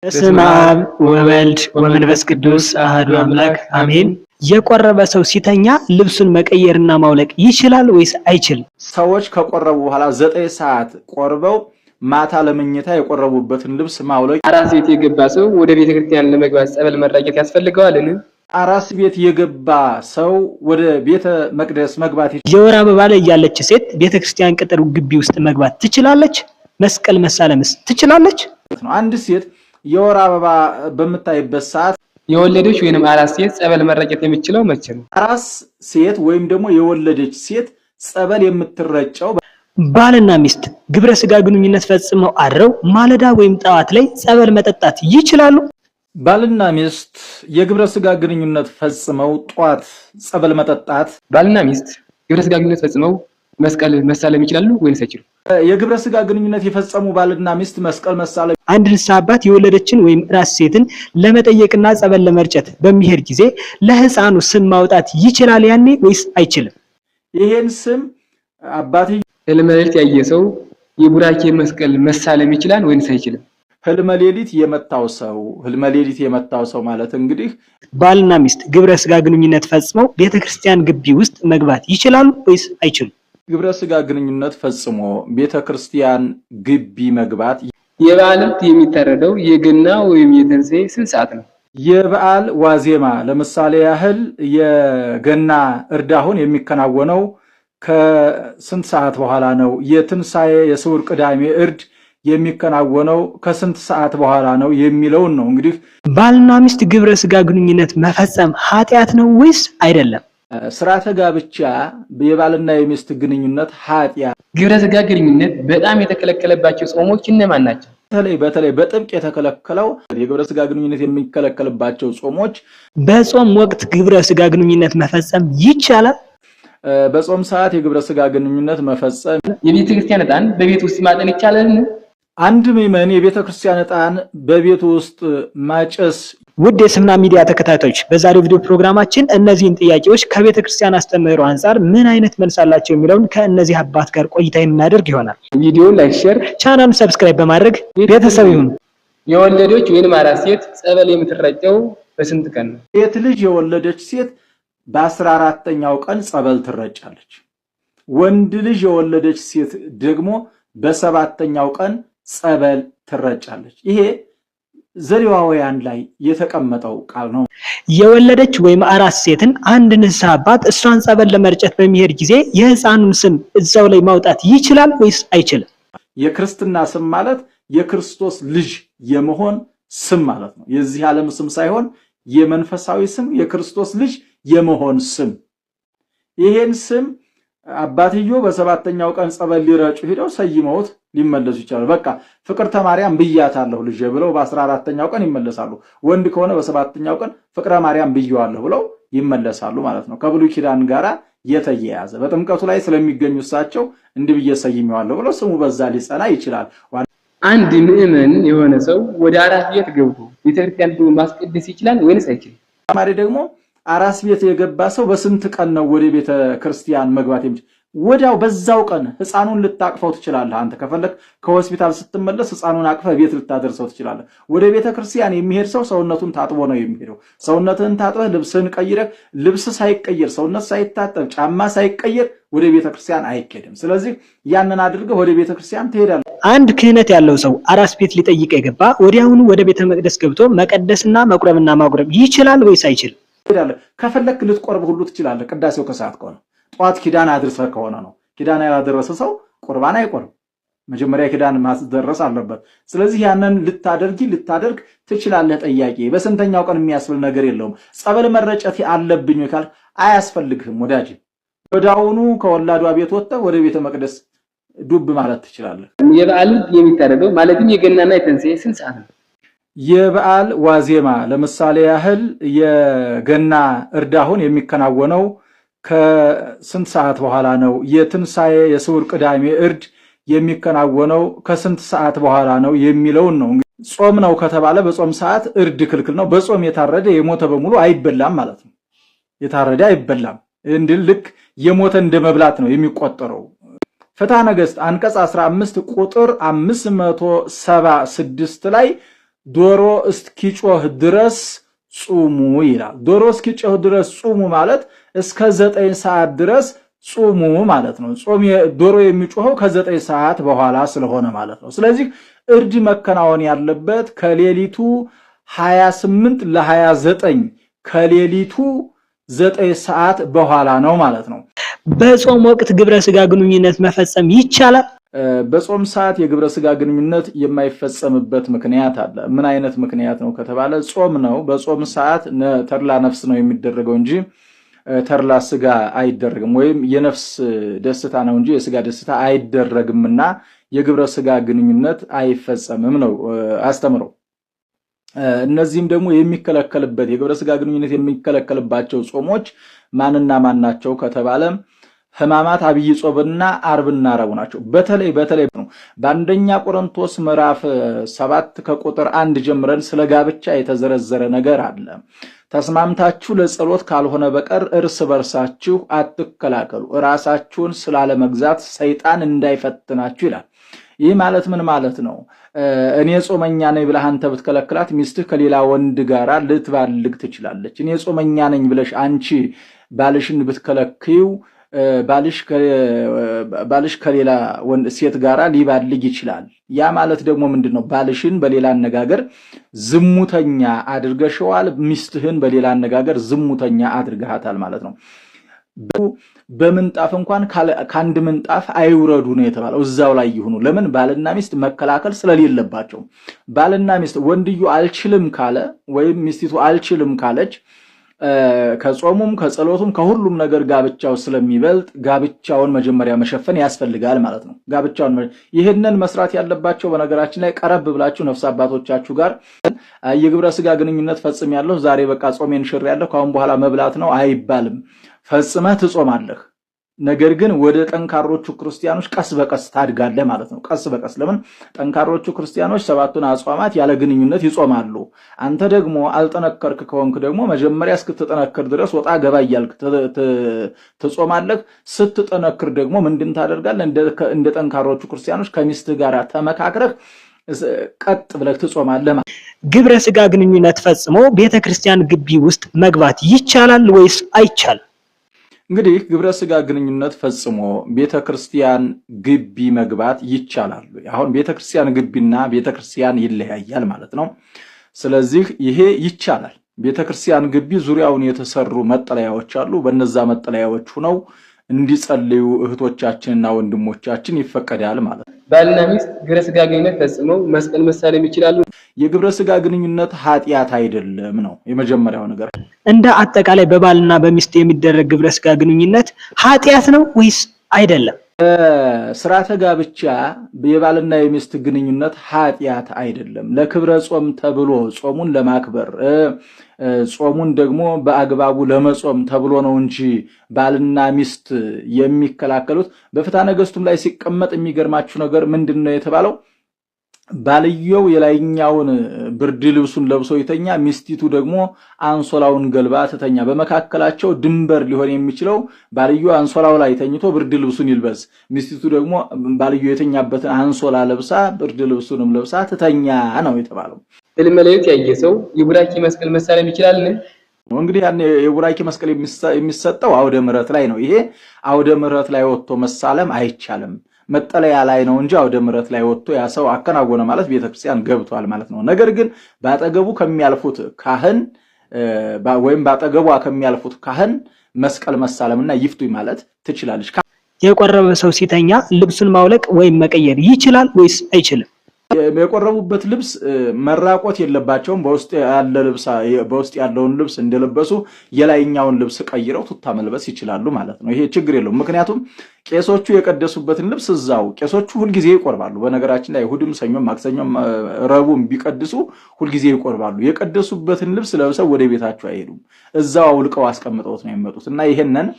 በስመ አብ ወወልድ ወመንፈስ ቅዱስ አሐዱ አምላክ አሜን። የቆረበ ሰው ሲተኛ ልብሱን መቀየርና ማውለቅ ይችላል ወይስ አይችልም? ሰዎች ከቆረቡ በኋላ 9 ሰዓት ቆርበው ማታ ለመኝታ የቆረቡበትን ልብስ ማውለቅ። አራስ ቤት የገባ ሰው ወደ ቤተ ክርስቲያን ለመግባት ጸበል መራጨት ያስፈልገዋልን? አራስ ቤት የገባ ሰው ወደ ቤተ መቅደስ መግባት የወር አበባ ላይ ያለች ሴት ቤተክርስቲያን ቅጥር ግቢ ውስጥ መግባት ትችላለች? መስቀል መሳለምስ ትችላለች? ነው። አንድ ሴት የወር አበባ በምታይበት ሰዓት የወለደች ወይንም አራስ ሴት ጸበል መረጨት የምትችለው መቼ ነው? አራስ ሴት ወይም ደግሞ የወለደች ሴት ጸበል የምትረጨው ባልና ሚስት ግብረ ስጋ ግንኙነት ፈጽመው አድረው ማለዳ ወይም ጠዋት ላይ ጸበል መጠጣት ይችላሉ? ባልና ሚስት የግብረ ስጋ ግንኙነት ፈጽመው ጧት ጸበል መጠጣት። ባልና ሚስት ግብረ ስጋ ግንኙነት ፈጽመው መስቀል መሳለም ይችላሉ ወይንስ አይችሉም? የግብረ ስጋ ግንኙነት የፈጸሙ ባልና ሚስት መስቀል መሳለም አንድ ንስሐ አባት የወለደችን ወይም ራስ ሴትን ለመጠየቅና ጸበል ለመርጨት በሚሄድ ጊዜ ለሕፃኑ ስም ማውጣት ይችላል ያኔ ወይስ አይችልም? ይሄን ስም አባትዬ ህልመ ሌሊት ያየ ሰው የቡራኬ መስቀል መሳለም ይችላል ወይንስ አይችልም? ህልመ ሌሊት የመታው ሰው፣ ህልመ ሌሊት የመታው ሰው ማለት እንግዲህ ባልና ሚስት ግብረ ስጋ ግንኙነት ፈጽመው ቤተክርስቲያን ግቢ ውስጥ መግባት ይችላሉ ወይስ አይችሉም? ግብረ ስጋ ግንኙነት ፈጽሞ ቤተ ክርስቲያን ግቢ መግባት። የበዓል ዕለት የሚታረደው የገና ወይም የትንሣኤ ስንት ሰዓት ነው? የበዓል ዋዜማ ለምሳሌ ያህል የገና እርድ አሁን የሚከናወነው ከስንት ሰዓት በኋላ ነው? የትንሣኤ የስውር ቅዳሜ እርድ የሚከናወነው ከስንት ሰዓት በኋላ ነው የሚለውን ነው እንግዲህ። ባልና ሚስት ግብረ ስጋ ግንኙነት መፈጸም ኃጢአት ነው ወይስ አይደለም? ስርዓተ ጋብቻ የባልና የሚስት ግንኙነት ኃጢአት። ግብረ ስጋ ግንኙነት በጣም የተከለከለባቸው ጾሞች እነማን ናቸው? በተለይ በተለይ በጥብቅ የተከለከለው የግብረ ስጋ ግንኙነት የሚከለከልባቸው ጾሞች። በጾም ወቅት ግብረ ስጋ ግንኙነት መፈጸም ይቻላል? በጾም ሰዓት የግብረ ስጋ ግንኙነት መፈጸም። የቤተ ክርስቲያን ዕጣን በቤት ውስጥ ማጠን ይቻላልን? አንድ ምዕመን የቤተ ክርስቲያን ዕጣን በቤቱ ውስጥ ማጨስ። ውድ የስምና ሚዲያ ተከታታዮች፣ በዛሬው ቪዲዮ ፕሮግራማችን እነዚህን ጥያቄዎች ከቤተ ክርስቲያን አስተምህሮ አንጻር ምን አይነት መልስ አላቸው የሚለውን ከእነዚህ አባት ጋር ቆይታ የምናደርግ ይሆናል። ቪዲዮ like፣ share፣ ቻናሉን subscribe በማድረግ ቤተሰብ ይሁኑ። የወለደች ወይንም አራስ ሴት ጸበል የምትረጨው በስንት ቀን ነው? ሴት ልጅ የወለደች ሴት በ14ኛው ቀን ጸበል ትረጫለች። ወንድ ልጅ የወለደች ሴት ደግሞ በሰባተኛው ቀን ጸበል ትረጫለች። ይሄ ዘሌዋውያን ላይ የተቀመጠው ቃል ነው። የወለደች ወይም አራስ ሴትን አንድ ንስሐ አባት እሷን ጸበል ለመርጨት በሚሄድ ጊዜ የሕፃኑን ስም እዛው ላይ ማውጣት ይችላል ወይስ አይችልም? የክርስትና ስም ማለት የክርስቶስ ልጅ የመሆን ስም ማለት ነው። የዚህ ዓለም ስም ሳይሆን የመንፈሳዊ ስም፣ የክርስቶስ ልጅ የመሆን ስም። ይሄን ስም አባትዮ በሰባተኛው ቀን ጸበል ሊረጩ ሂደው ሰይመውት ሊመለሱ ይችላሉ። በቃ ፍቅርተ ማርያም ብያታለሁ ልጄ ብለው በ14ኛው ቀን ይመለሳሉ። ወንድ ከሆነ በሰባተኛው ቀን ፍቅረ ማርያም ብየዋለሁ ብለው ይመለሳሉ ማለት ነው። ከብሉይ ኪዳን ጋራ የተያያዘ በጥምቀቱ ላይ ስለሚገኙ እሳቸው እንዲህ ብዬ ሰይሜዋለሁ ብለው ስሙ በዛ ሊጸና ይችላል። አንድ ምዕመን የሆነ ሰው ወደ አራስ ቤት ገብቶ ቤተክርስቲያን ማስቀደስ ይችላል ወይንስ አይችልም? ተማሪ ደግሞ አራስ ቤት የገባ ሰው በስንት ቀን ነው ወደ ቤተ ክርስቲያን መግባት የሚችል? ወዲያው በዛው ቀን ህፃኑን ልታቅፈው ትችላለህ። አንተ ከፈለክ ከሆስፒታል ስትመለስ ህፃኑን አቅፈህ ቤት ልታደርሰው ትችላለህ። ወደ ቤተ ክርስቲያን የሚሄድ ሰው ሰውነቱን ታጥቦ ነው የሚሄደው። ሰውነትህን ታጥበህ ልብስህን ቀይረህ፣ ልብስ ሳይቀየር፣ ሰውነት ሳይታጠብ፣ ጫማ ሳይቀየር ወደ ቤተ ክርስቲያን አይኬድም። ስለዚህ ያንን አድርገህ ወደ ቤተ ክርስቲያን ትሄዳለህ። አንድ ክህነት ያለው ሰው አራስ ቤት ሊጠይቅ የገባ ወዲያውኑ ወደ ቤተ መቅደስ ገብቶ መቀደስና መቁረብና ማጉረብ ይችላል ወይስ አይችልም? ከፈለክ ልትቆርብ ሁሉ ትችላለህ። ቅዳሴው ከሰዓት ከሆነ፣ ጠዋት ኪዳን አድርሰህ ከሆነ ነው። ኪዳን ያላደረሰ ሰው ቁርባን አይቆርም። መጀመሪያ ኪዳን ማስደረስ አለበት። ስለዚህ ያንን ልታደርጊ ልታደርግ ትችላለህ። ጠያቂ በስንተኛው ቀን የሚያስብል ነገር የለውም። ጸበል መረጨት አለብኝ ካልክ አያስፈልግህም ወዳጅ። ወዲያውኑ ከወላዷ ቤት ወጥተህ ወደ ቤተ መቅደስ ዱብ ማለት ትችላለህ። የበዓል የሚታረደው ማለትም የገናና የትንሣኤ ስንት ሰዓት ነው? የበዓል ዋዜማ ለምሳሌ ያህል የገና እርድ አሁን የሚከናወነው ከስንት ሰዓት በኋላ ነው? የትንሣኤ የስውር ቅዳሜ እርድ የሚከናወነው ከስንት ሰዓት በኋላ ነው የሚለውን ነው። ጾም ነው ከተባለ በጾም ሰዓት እርድ ክልክል ነው። በጾም የታረደ የሞተ በሙሉ አይበላም ማለት ነው። የታረደ አይበላም እንድል ልክ የሞተ እንደ መብላት ነው የሚቆጠረው። ፍትሐ ነገሥት አንቀጽ 15 ቁጥር 576 ላይ ዶሮ እስኪጮህ ድረስ ጹሙ ይላል። ዶሮ እስኪጮህ ድረስ ጹሙ ማለት እስከ 9 ሰዓት ድረስ ጹሙ ማለት ነው። ጾም ዶሮ የሚጮኸው ከ9 ሰዓት በኋላ ስለሆነ ማለት ነው። ስለዚህ እርድ መከናወን ያለበት ከሌሊቱ 28 ለ29 ከሌሊቱ 9 ሰዓት በኋላ ነው ማለት ነው። በጾም ወቅት ግብረ ስጋ ግንኙነት መፈጸም ይቻላል? በጾም ሰዓት የግብረ ስጋ ግንኙነት የማይፈጸምበት ምክንያት አለ። ምን አይነት ምክንያት ነው ከተባለ ጾም ነው። በጾም ሰዓት ተድላ ነፍስ ነው የሚደረገው እንጂ ተድላ ስጋ አይደረግም፣ ወይም የነፍስ ደስታ ነው እንጂ የስጋ ደስታ አይደረግምና የግብረ ስጋ ግንኙነት አይፈጸምም ነው አስተምረው። እነዚህም ደግሞ የሚከለከልበት የግብረ ስጋ ግንኙነት የሚከለከልባቸው ጾሞች ማንና ማን ናቸው ከተባለ ሕማማት፣ አብይ ጾምና አርብና ረቡዕ ናቸው። በተለይ በተለይ ነው በአንደኛ ቆሮንቶስ ምዕራፍ 7 ከቁጥር 1 ጀምረን ስለ ጋብቻ የተዘረዘረ ነገር አለ። ተስማምታችሁ ለጸሎት ካልሆነ በቀር እርስ በርሳችሁ አትከላከሉ፣ ራሳችሁን ስላለመግዛት ሰይጣን እንዳይፈትናችሁ ይላል። ይህ ማለት ምን ማለት ነው? እኔ ጾመኛ ነኝ ብለህ አንተ ብትከለክላት ሚስትህ ከሌላ ወንድ ጋር ልትባልግ ትችላለች። እኔ ጾመኛ ነኝ ብለሽ አንቺ ባልሽን ብትከለክዪው ባልሽ ከሌላ ወንድ ሴት ጋር ሊባልግ ይችላል። ያ ማለት ደግሞ ምንድን ነው? ባልሽን በሌላ አነጋገር ዝሙተኛ አድርገሽዋል። ሚስትህን በሌላ አነጋገር ዝሙተኛ አድርገሃታል ማለት ነው። በምንጣፍ እንኳን ከአንድ ምንጣፍ አይውረዱ ነው የተባለው። እዛው ላይ ይሁኑ። ለምን? ባልና ሚስት መከላከል ስለሌለባቸው። ባልና ሚስት ወንድዩ አልችልም ካለ ወይም ሚስቲቱ አልችልም ካለች ከጾሙም ከጸሎቱም ከሁሉም ነገር ጋብቻው ስለሚበልጥ ጋብቻውን መጀመሪያ መሸፈን ያስፈልጋል ማለት ነው። ጋብቻውን ይህንን መስራት ያለባቸው በነገራችን ላይ ቀረብ ብላችሁ ነፍስ አባቶቻችሁ ጋር የግብረ ስጋ ግንኙነት ፈጽሜያለሁ፣ ዛሬ በቃ ጾሜን ሽሬያለሁ፣ ከአሁን በኋላ መብላት ነው አይባልም። ፈጽመህ ትጾማለህ። ነገር ግን ወደ ጠንካሮቹ ክርስቲያኖች ቀስ በቀስ ታድጋለህ ማለት ነው። ቀስ በቀስ ለምን ጠንካሮቹ ክርስቲያኖች ሰባቱን አጽዋማት ያለ ግንኙነት ይጾማሉ። አንተ ደግሞ አልጠነከርክ ከሆንክ ደግሞ መጀመሪያ እስክትጠነክር ድረስ ወጣ ገባ እያልክ ትጾማለህ። ስትጠነክር ደግሞ ምንድን ታደርጋለህ? እንደ ጠንካሮቹ ክርስቲያኖች ከሚስትህ ጋር ተመካክረህ ቀጥ ብለህ ትጾማለህ። ግብረ ስጋ ግንኙነት ፈጽሞ ቤተክርስቲያን ግቢ ውስጥ መግባት ይቻላል ወይስ አይቻልም? እንግዲህ ግብረ ስጋ ግንኙነት ፈጽሞ ቤተ ክርስቲያን ግቢ መግባት ይቻላል። አሁን ቤተ ክርስቲያን ግቢና ቤተ ክርስቲያን ይለያያል ማለት ነው። ስለዚህ ይሄ ይቻላል። ቤተ ክርስቲያን ግቢ ዙሪያውን የተሰሩ መጠለያዎች አሉ። በነዛ መጠለያዎች ሁነው እንዲጸልዩ እህቶቻችንና ወንድሞቻችን ይፈቀዳል ማለት ነው። ባልና ሚስት ግብረ ስጋ ግንኙነት ፈጽመው መስቀል መሳለም ይችላሉ? የግብረ ስጋ ግንኙነት ኃጢአት አይደለም ነው የመጀመሪያው ነገር። እንደ አጠቃላይ በባልና በሚስት የሚደረግ ግብረ ስጋ ግንኙነት ኃጢአት ነው ወይስ አይደለም? ስርዓተ ጋብቻ የባልና የሚስት ግንኙነት ኃጢአት አይደለም። ለክብረ ጾም ተብሎ ጾሙን ለማክበር ጾሙን ደግሞ በአግባቡ ለመጾም ተብሎ ነው እንጂ ባልና ሚስት የሚከላከሉት። በፍትሐ ነገሥቱም ላይ ሲቀመጥ የሚገርማችሁ ነገር ምንድን ነው የተባለው? ባልየው የላይኛውን ብርድ ልብሱን ለብሶ ይተኛ፣ ሚስቲቱ ደግሞ አንሶላውን ገልባ ትተኛ። በመካከላቸው ድንበር ሊሆን የሚችለው ባልየው አንሶላው ላይ ተኝቶ ብርድ ልብሱን ይልበስ፣ ሚስቲቱ ደግሞ ባልየው የተኛበትን አንሶላ ለብሳ ብርድ ልብሱንም ለብሳ ትተኛ ነው የተባለው። ሕልመ ሌሊት ያየ ሰው የቡራኬ መስቀል መሳለም ይችላልን? እንግዲህ ያን የቡራኬ መስቀል የሚሰጠው አውደ ምሕረት ላይ ነው። ይሄ አውደ ምሕረት ላይ ወጥቶ መሳለም አይቻልም። መጠለያ ላይ ነው እንጂ አውደ ምሕረት ላይ ወጥቶ ያ ሰው አከናወነ ማለት ቤተክርስቲያን ገብቷል ማለት ነው። ነገር ግን ባጠገቡ ከሚያልፉት ካህን ወይም ባጠገቧ ከሚያልፉት ካህን መስቀል መሳለምና ይፍቱኝ ማለት ትችላለች። የቆረበ ሰው ሲተኛ ልብሱን ማውለቅ ወይም መቀየር ይችላል ወይስ አይችልም? የቆረቡበት ልብስ መራቆት የለባቸውም። በውስጥ ያለ ልብስ በውስጥ ያለውን ልብስ እንደለበሱ የላይኛውን ልብስ ቀይረው ቱታ መልበስ ይችላሉ ማለት ነው። ይሄ ችግር የለውም። ምክንያቱም ቄሶቹ የቀደሱበትን ልብስ እዛው ቄሶቹ ሁልጊዜ ይቆርባሉ። በነገራችን ላይ እሑድም፣ ሰኞም፣ ማክሰኞም፣ ረቡዕም ቢቀድሱ ሁልጊዜ ይቆርባሉ። የቀደሱበትን ልብስ ለብሰው ወደ ቤታቸው አይሄዱም። እዛው አውልቀው አስቀምጠውት ነው የሚመጡት እና ይሄንን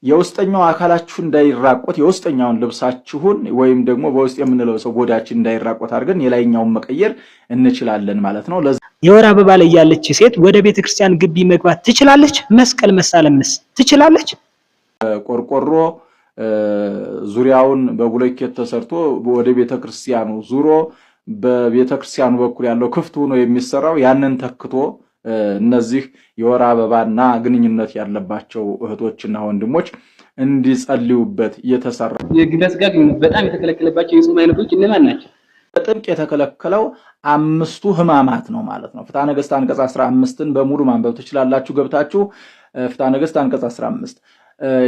የውስጠኛው አካላችሁ እንዳይራቆት የውስጠኛውን ልብሳችሁን ወይም ደግሞ በውስጥ የምንለብሰው ቦዲያችን እንዳይራቆት አድርገን የላይኛውን መቀየር እንችላለን ማለት ነው። የወር አበባ ላይ ያለች ሴት ወደ ቤተክርስቲያን ግቢ መግባት ትችላለች? መስቀል መሳለምስ ትችላለች? ቆርቆሮ ዙሪያውን በብሎኬት ተሰርቶ ወደ ቤተክርስቲያኑ ዙሮ በቤተክርስቲያኑ በኩል ያለው ክፍት ሆኖ የሚሰራው ያንን ተክቶ እነዚህ የወር አበባና ግንኙነት ያለባቸው እህቶችና ወንድሞች እንዲጸልዩበት የተሰራ። የግብረ ሥጋ ግንኙነት በጣም የተከለከለባቸው የጾም አይነቶች እነማን ናቸው? በጥብቅ የተከለከለው አምስቱ ሕማማት ነው ማለት ነው። ፍትሐ ነገሥት አንቀጽ 15ን በሙሉ ማንበብ ትችላላችሁ ገብታችሁ። ፍትሐ ነገሥት አንቀጽ 15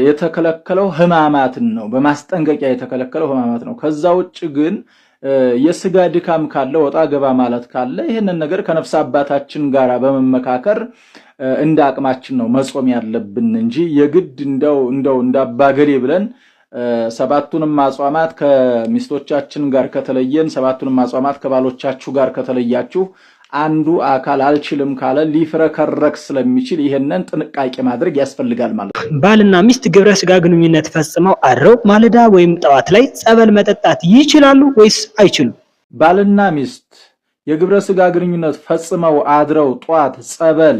የተከለከለው ሕማማትን ነው። በማስጠንቀቂያ የተከለከለው ሕማማት ነው። ከዛ ውጭ ግን የስጋ ድካም ካለ፣ ወጣ ገባ ማለት ካለ ይህንን ነገር ከነፍስ አባታችን ጋር በመመካከር እንደ አቅማችን ነው መጾም ያለብን እንጂ የግድ እንደው እንደው እንዳባገሌ ብለን ሰባቱንም አጽዋማት ከሚስቶቻችን ጋር ከተለየን፣ ሰባቱንም አጽዋማት ከባሎቻችሁ ጋር ከተለያችሁ አንዱ አካል አልችልም ካለ ሊፍረከረክ ስለሚችል ይሄንን ጥንቃቄ ማድረግ ያስፈልጋል ማለት ነው። ባልና ሚስት ግብረ ስጋ ግንኙነት ፈጽመው አድረው ማለዳ ወይም ጠዋት ላይ ጸበል መጠጣት ይችላሉ ወይስ አይችሉም? ባልና ሚስት የግብረ ስጋ ግንኙነት ፈጽመው አድረው ጧት ጸበል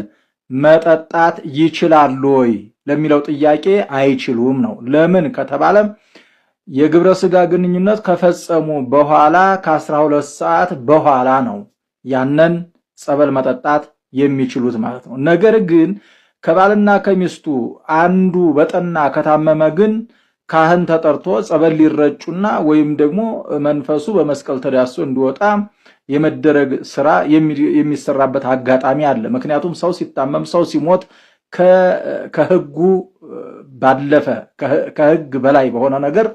መጠጣት ይችላሉ ወይ ለሚለው ጥያቄ አይችሉም ነው። ለምን ከተባለ የግብረ ስጋ ግንኙነት ከፈጸሙ በኋላ ከ12 ሰዓት በኋላ ነው ያንን ጸበል መጠጣት የሚችሉት ማለት ነው። ነገር ግን ከባልና ከሚስቱ አንዱ በጠና ከታመመ ግን ካህን ተጠርቶ ጸበል ሊረጩና ወይም ደግሞ መንፈሱ በመስቀል ተዳሶ እንዲወጣ የመደረግ ስራ የሚሰራበት አጋጣሚ አለ። ምክንያቱም ሰው ሲታመም፣ ሰው ሲሞት ከህጉ ባለፈ ከህግ በላይ በሆነ ነገር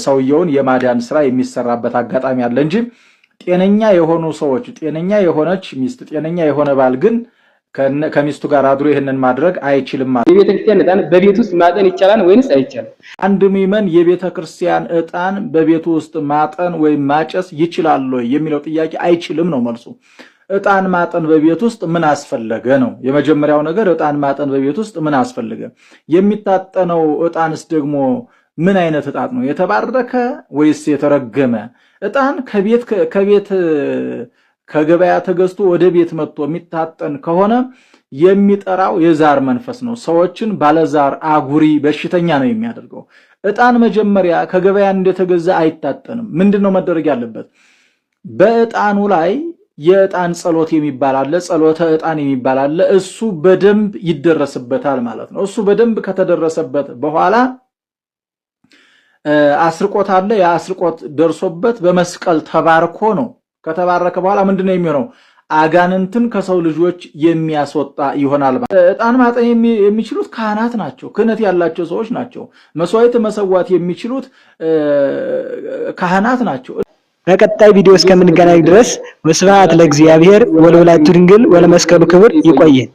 ሰውየውን የማዳን ስራ የሚሰራበት አጋጣሚ አለ እንጂ ጤነኛ የሆኑ ሰዎች፣ ጤነኛ የሆነች ሚስት፣ ጤነኛ የሆነ ባል ግን ከሚስቱ ጋር አድሮ ይህንን ማድረግ አይችልም። ማለት የቤተ ክርስቲያን ዕጣን በቤት ውስጥ ማጠን ይቻላል ወይንስ አይቻልም? አንድ ምዕመን የቤተ ክርስቲያን ዕጣን በቤቱ ውስጥ ማጠን ወይም ማጨስ ይችላል ወይ የሚለው ጥያቄ አይችልም ነው መልሱ። ዕጣን ማጠን በቤት ውስጥ ምን አስፈለገ ነው የመጀመሪያው ነገር። ዕጣን ማጠን በቤት ውስጥ ምን አስፈለገ? የሚታጠነው ዕጣንስ ደግሞ ምን አይነት ዕጣን ነው? የተባረከ ወይስ የተረገመ? ዕጣን ከቤት ከቤት ከገበያ ተገዝቶ ወደ ቤት መጥቶ የሚታጠን ከሆነ የሚጠራው የዛር መንፈስ ነው። ሰዎችን ባለዛር፣ አጉሪ፣ በሽተኛ ነው የሚያደርገው። ዕጣን መጀመሪያ ከገበያ እንደተገዛ አይታጠንም። ምንድን ነው መደረግ ያለበት? በዕጣኑ ላይ የዕጣን ጸሎት የሚባል አለ፣ ጸሎተ ዕጣን የሚባል አለ። እሱ በደንብ ይደረስበታል ማለት ነው። እሱ በደንብ ከተደረሰበት በኋላ አስርቆት አለ። ያ አስርቆት ደርሶበት በመስቀል ተባርኮ ነው። ከተባረከ በኋላ ምንድን ነው የሚሆነው? አጋንንትን ከሰው ልጆች የሚያስወጣ ይሆናል። ዕጣን ማጠን የሚችሉት ካህናት ናቸው፣ ክህነት ያላቸው ሰዎች ናቸው። መስዋዕት መሰዋት የሚችሉት ካህናት ናቸው። በቀጣይ ቪዲዮ እስከምንገናኝ ድረስ ወስብሐት ለእግዚአብሔር ወለወላዲቱ ድንግል ወለመስቀሉ ክቡር። ይቆየን።